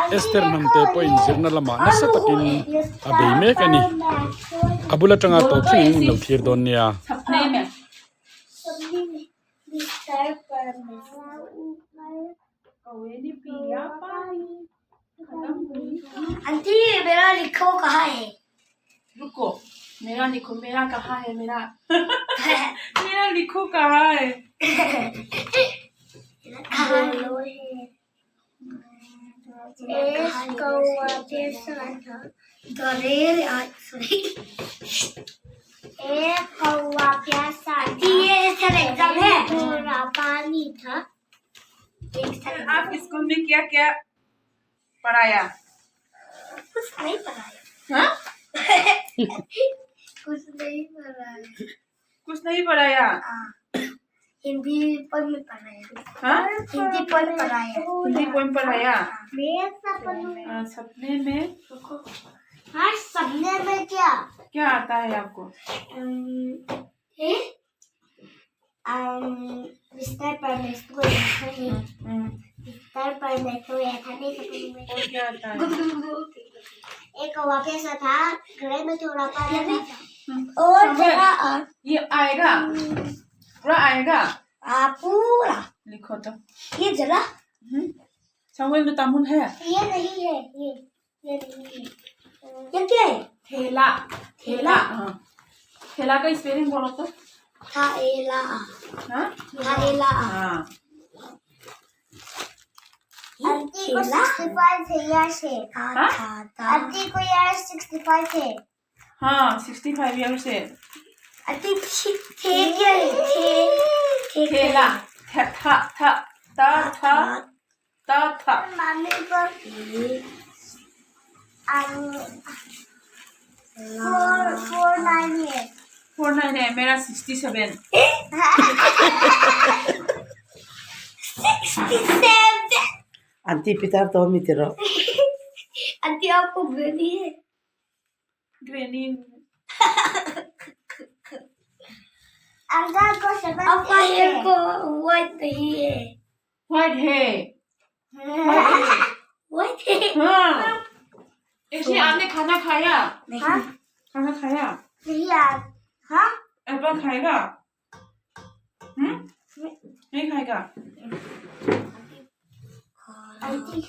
Esther Hnamte pawhin zirna lamah nasa takin a bei mek a ni. A bul atanga tawp thlengin in lo thlir dawn nia. आप school में क्या क्या पढ़ाया? कुछ नहीं पढ़ाया। हाँ? कुछ नहीं पढ़ाया। कुछ नहीं पढ़ाया? हाँ। हिंदी पोएम पढ़ाया। हाँ? हिंदी पोएम पढ़ाया। हिंदी पोएम पढ़ाया। मेरे सपने सपने में हाँ, सपने में क्या क्या आता है आपको? बिस्तर पर मैं सोया था नहीं। बिस्तर पर मैं सोया था नहीं सपने में। और क्या आता है? एक कौवा प्यासा था, घड़े में थोड़ा पानी था और जरा ये आएगा, पूरा आएगा। पूरा लिखो तो। ये जरा चावल में तामुन है। ये नहीं है, ये नहीं है। ये क्या है? थैला। थैला, हाँ, थैला का स्पेलिंग बोलो तो। थैला। हाँ? थैला। हाँ। आंटी को 65 है यार है। हाँ? आंटी को यार 65 है। हाँ, 65 ईयर्स है। आंटी थे क्या है? थे थैला, था था था ता था ता था। मम्मी को 4 4 9 है। 4 9 है। मेरा 67। 67। Aunty Peter to mi tiro. Aunty आपको ग्रेनी है। ग्रेनी। अंकल को आपका हेयर को व्हाइट नहीं है। व्हाइट है। व्हाइट है। हाँ, ऐसे आपने खाना खाया? नहीं। खाना खाया? नहीं यार। हाँ। एप्पल खाएगा? नहीं खाएगा? आंटी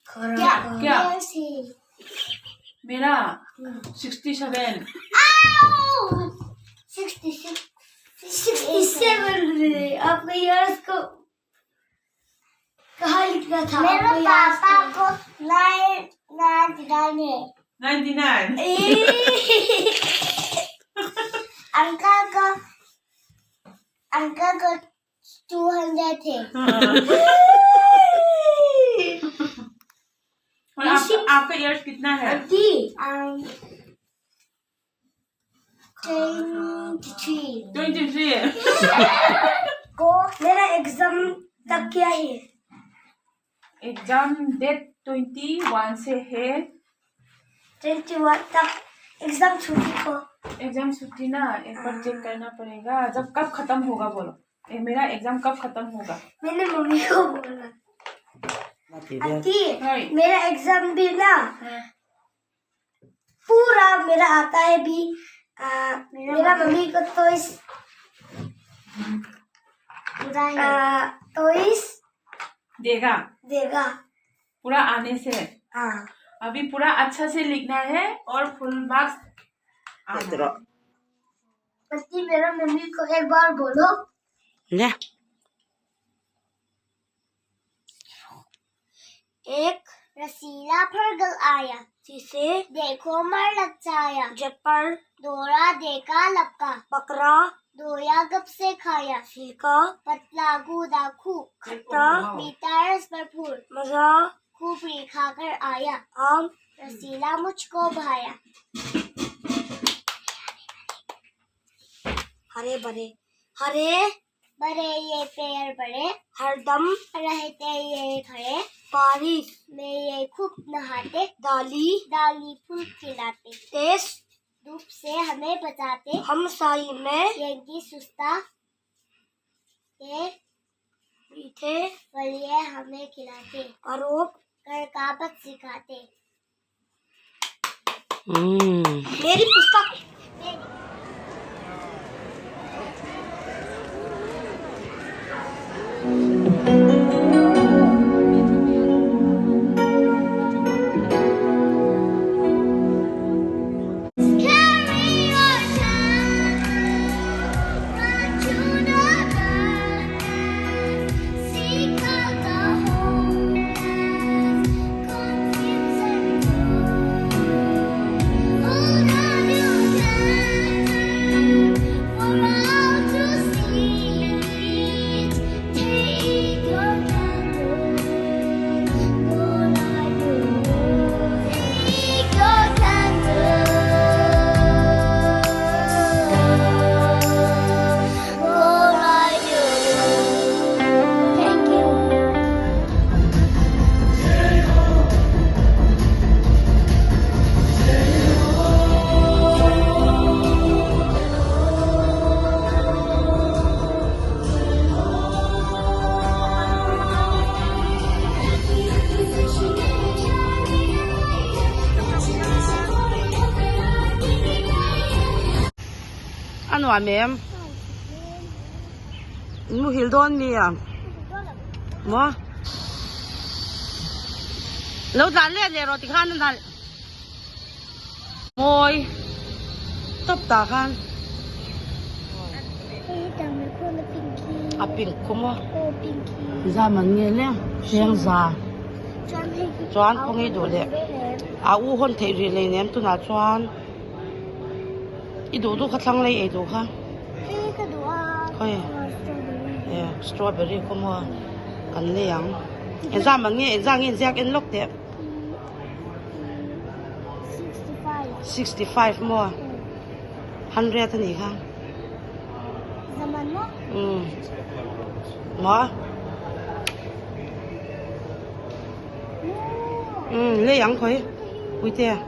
क्या क्या मेरा 67। 66 67। आपके ईयर्स को कहाँ लिखना था? मेरे पापा को 9 99 है। 99। अंकल को 200 है। और आपका ईयर्स कितना है? आंटी 23। 23। को मेरा एग्जाम तक क्या है? एग्जाम डेट 21 से है। 21 तक एग्जाम छुट्टी को। एग्जाम छुट्टी ना एक बार चेक करना पड़ेगा। जब कब खत्म होगा बोलो। मेरा एग्जाम कब खत्म होगा? मैंने मम्मी को बोला। आंटी हाय। मेरा एग्जाम भी ना पूरा मेरा आता है भी। मेरा मम्मी को तो इस तो इस देगा। देगा। पूरा आने से। हाँ। अभी पूरा अच्छा से लिखना है और फुल मार्क्स आना। आंटी मेरा मम्मी को एक बार बोलो। ले। एक रसीला फरगल आया, जिसे देखो मर लग जाया, जपर दौरा देखा लपका, पकड़ा दोया गप से खाया, छिलका पतला गूदा खूब खट्टा मीठा रस भरपूर, मजा खूब खाकर आया, आम रसीला मुझको भाया। हरे भरे हरे बड़े ये पेड़ बड़े, हरदम रहते ये खड़े, बारिश में ये खूब नहाते, डाली डाली फूल खिलाते, तेज धूप से हमें बचाते, हम साई में यज्ञ सुस्ता ये मीठे फल ये हमें खिलाते आरोप कर काबत सिखाते मेरी पुस्तक A nuam em? In muhil dawn mi a? Maw? Lo tlan let leh rawh tikhan a nalh. Mawi tawp tah khan. A pink khu maw? Zam an nge le cheng za. Chuan khawnge duh leh a u hawn theih rih hleinem tunah chuan. I duh duh kha thlang lei ei duh kha. Hei ka duh a. Khawi? E strawberry khaw maw kan lei ang. Engzam ang nge engzam nge inziak en lawk teh. 65. 65 maw? 100 a nih kha. Zaman maw? Um. Maw? Um lei ang khawi. Puitea.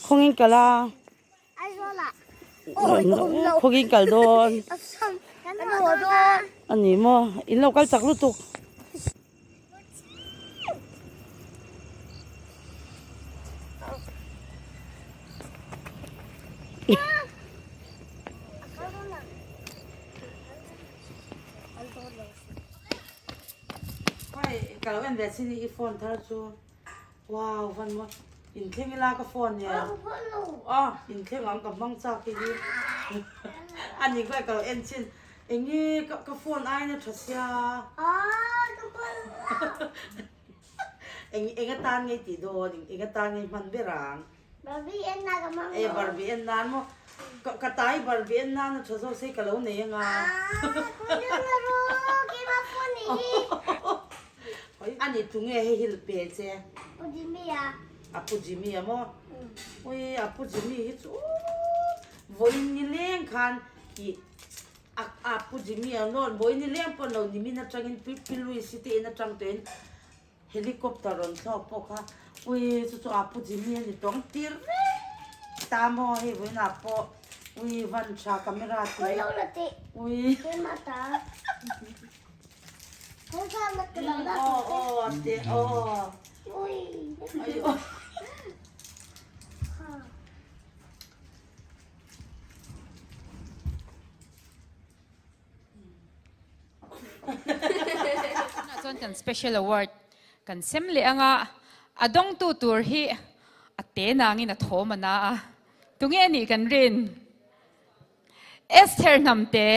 Khawngin kal a. Khawngin kal dawn. A ni maw? In lo kal chak lutuk. Ka lo en ve chin i phone thar chu. Wow van maw inthleng ila ka phone nia a inthleng ang ka hmang chak hi hi ani kha ka lo en chin enge ka phone aina tha sia eng eng atan ngei tih dawn eng atan ngei hman ber ang Barbie en nan ka hmang e Barbie en nan maw ka tai Barbie en nan a tha zawk se ka lo nei anga Ani tunge hei hi pe che? Pu Jimmy a. A Pu Jimmy a maw? Ui a Pu Jimmy hi chu vawiin ni leng khan i a a Pu Jimmy a nawn vawiin ni leng pawh lo nimin atangin Pi Pi Louis te in atang tawhin helicopter rawn thlawk pawh kha ui chu chu a Pu Jimmy a ni tawng tir reng ta maw hei vawiin ah pawh ui van tha camera te ui. Tunah chuan kan special award kan sem leh anga a dawngtu tur hi a te nangin a thawm a na a, tunge anih kan rin? Esther Hnamte,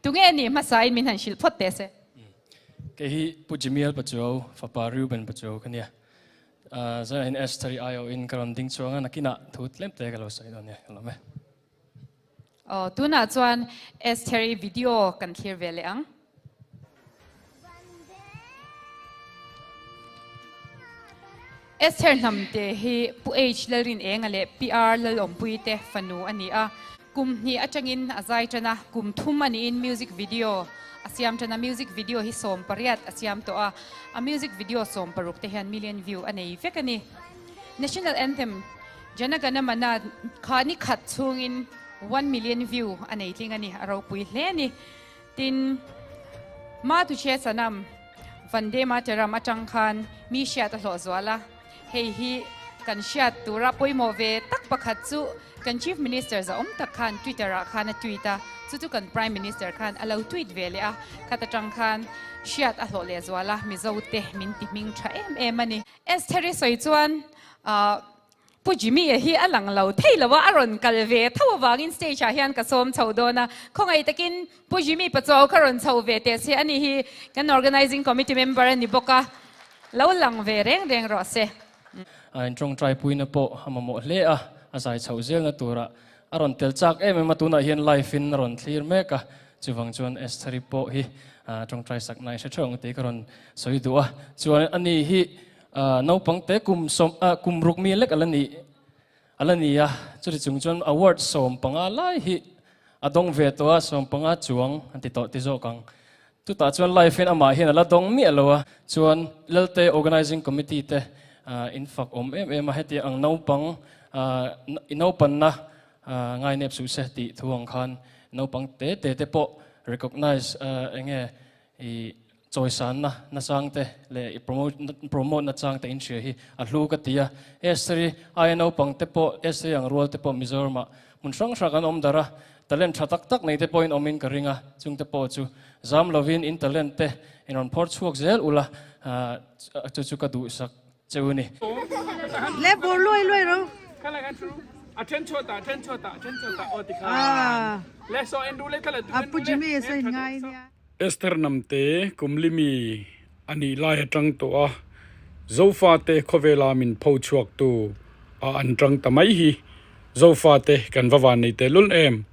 Tunge a nih hmasain min han hrilh phawt teh se. Kei hi Pu Jimiel Pachuau, fapa Reuben Pachuau ka nia. Zainah hian Esther i aiawhin ka rawn ding chuang a, nakinah thu tlem te ka lo sawi dawn nia, ka lawm e. Aw, tunah chuan Esther i video kan thlir ve leh ang. Esther Hnamte hi Pu H Lalrinenga leh Pi R Lalawmpuii te fanu a ni a. Kum hnih atangin a zai tan a, kum thum a niin music video a siam tan a, music video hi 18 a siam tawh a, a music video 60 te hian million view a nei vek a ni. National Anthem Jana Gana Mana kha ni khat chhungin 1 million view a nei tling a ni, a ropui hle a ni. Tin, Ma Tuchhe Sanam, Vande Mataram atang khan mi hriat a hlawh zual a, hei hi kan hriat tura pawimawh ve tak pakhat chu kan Chief Minister zahawm tak khan Twitter ah khan a tweet a, chu chu kan Prime Minister khan a lo tweet ve leh a, khat atang khan hriat a hlawh leh zual a, Mizo te min ti hming tha em em a ni. Estheri sawi chuan ah Pu Jimmy-a hi a lang lo thei lo a, a rawn kal ve tho avangin stage ah hian ka sawm chho dawn a, khawngaih takin Pu Jimmy Pachuau kha rawn chho ve teh se, ani hi kan Organizing Committee member a ni bawk a, lo lang ve reng reng rawh se. A intawngtai puina pawh a mamawh hle a, a zai chhoh zelna turah a rawn tel chak em em a, tunah hian live in a rawn thlir mek a, chuvang chuan Estheri pawh hi tawngtai sakna i hre theuh ang tih ka rawn sawi duh a, chuan ani hi Naupang te kum sawm kum ruk mi lek a la ni a la ni a, chuti chung chuan award 15 lai hi a dawng ve tawh a, 15 chuang an ti tawh ti zawk ang. Chutah chuan live hian amah hian a la dawng miah lo a, chuan Lalte Organizing Committee te in fak awm em em a, heti ang naupang i naupanna ngainep suh se tih thu ang khan naupang te te te pawh recognize enge i chawisanna nachang te leh i promote nachang te in hria hi a hlu ka ti a. Esther-i aia naupang te pawh, Esther-i ang rual te pawh Mizoramah hmun hrang hrang an awm darh a, talent tha tak tak nei te pawhin awmin ka ring a, chung te pawh chu zam lovin in talent te in rawn phawr chhuak zel ula, chu chu ka duhsak cheu ni. Le bur luai luai ro. Apu Jimmy sawi ngai nia. Esther Namte Kumlimi a nih lai atang tawh a, Zofate khawvela min pho chhuaktu a an tang ta mai hi Zofate kan va van nei tehlul em.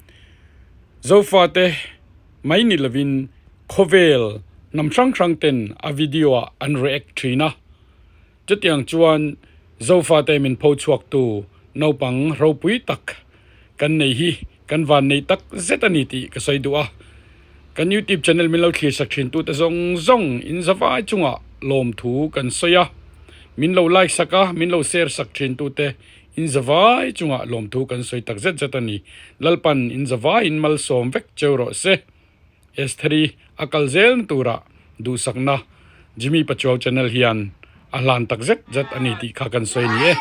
Zofate mai ni lovin khawvel hnam hrang hrang ten a video ah an react thin a, chutiang chuan Zofate min pho chhuaktu naupang ropui tak kan nei hi kan van nei tak zet a ni tih ka sawi duh a. Kan YouTube channel min lo thlir sak thin tute zawng zawng in zavai chungah lawmthu kan sawi a, min lo like sak a, min lo share sak thin tute in zavai chungah lawmthu kan sawi tak zet zet a ni. Lalpan in zavai in malsawm vek cheu rawh se. Estheri a kal zelna turah duhsakna Jimmy Pachuau channel hian a hlan tak zet zet a ni tih kha kan sawi a ni e.